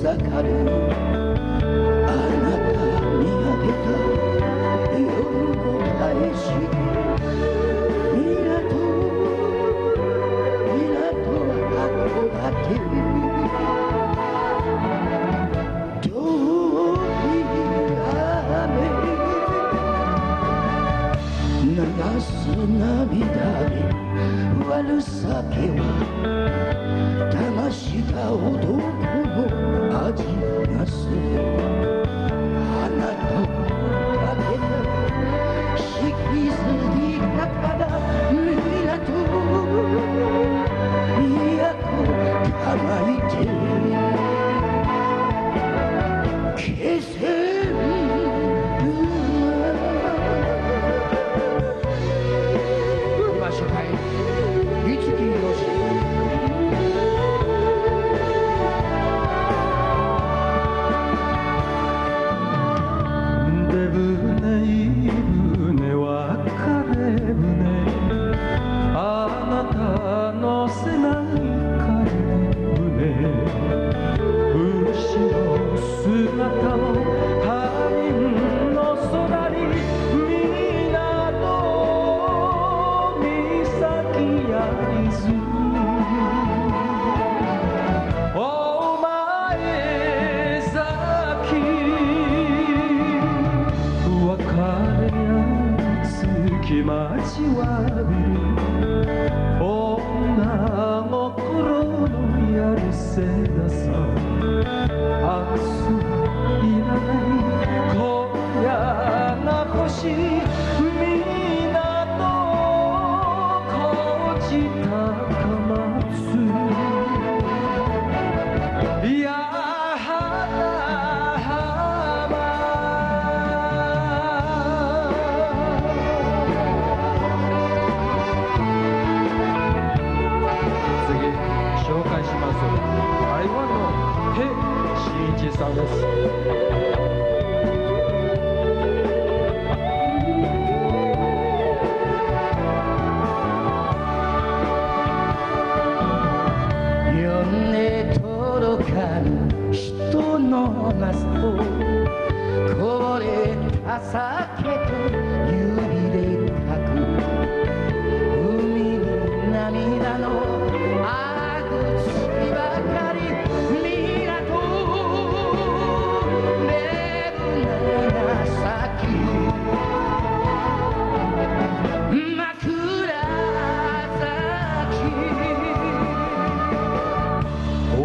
ざかる。あなた見上げた夜を返して港港函館。遠い雨流す涙に悪酒は騙した男の味がする。あなたかけた引きずりながら港都構えて気仙沼。今初回五木ひろし。出船入船別れ船あなた乗せない帰り船後ろ姿も他人の空に港岬や伊豆お前先別れや月待ちわびる女心のやるせなさ。明日はいらない今夜が欲しい港高知高松や花浜。次紹介します。台湾のヘ新一さんです。呼んで届かぬ人のマスをこぼれた酒と指で書く。海に涙のあぐちばかり。港出船長崎枕崎。お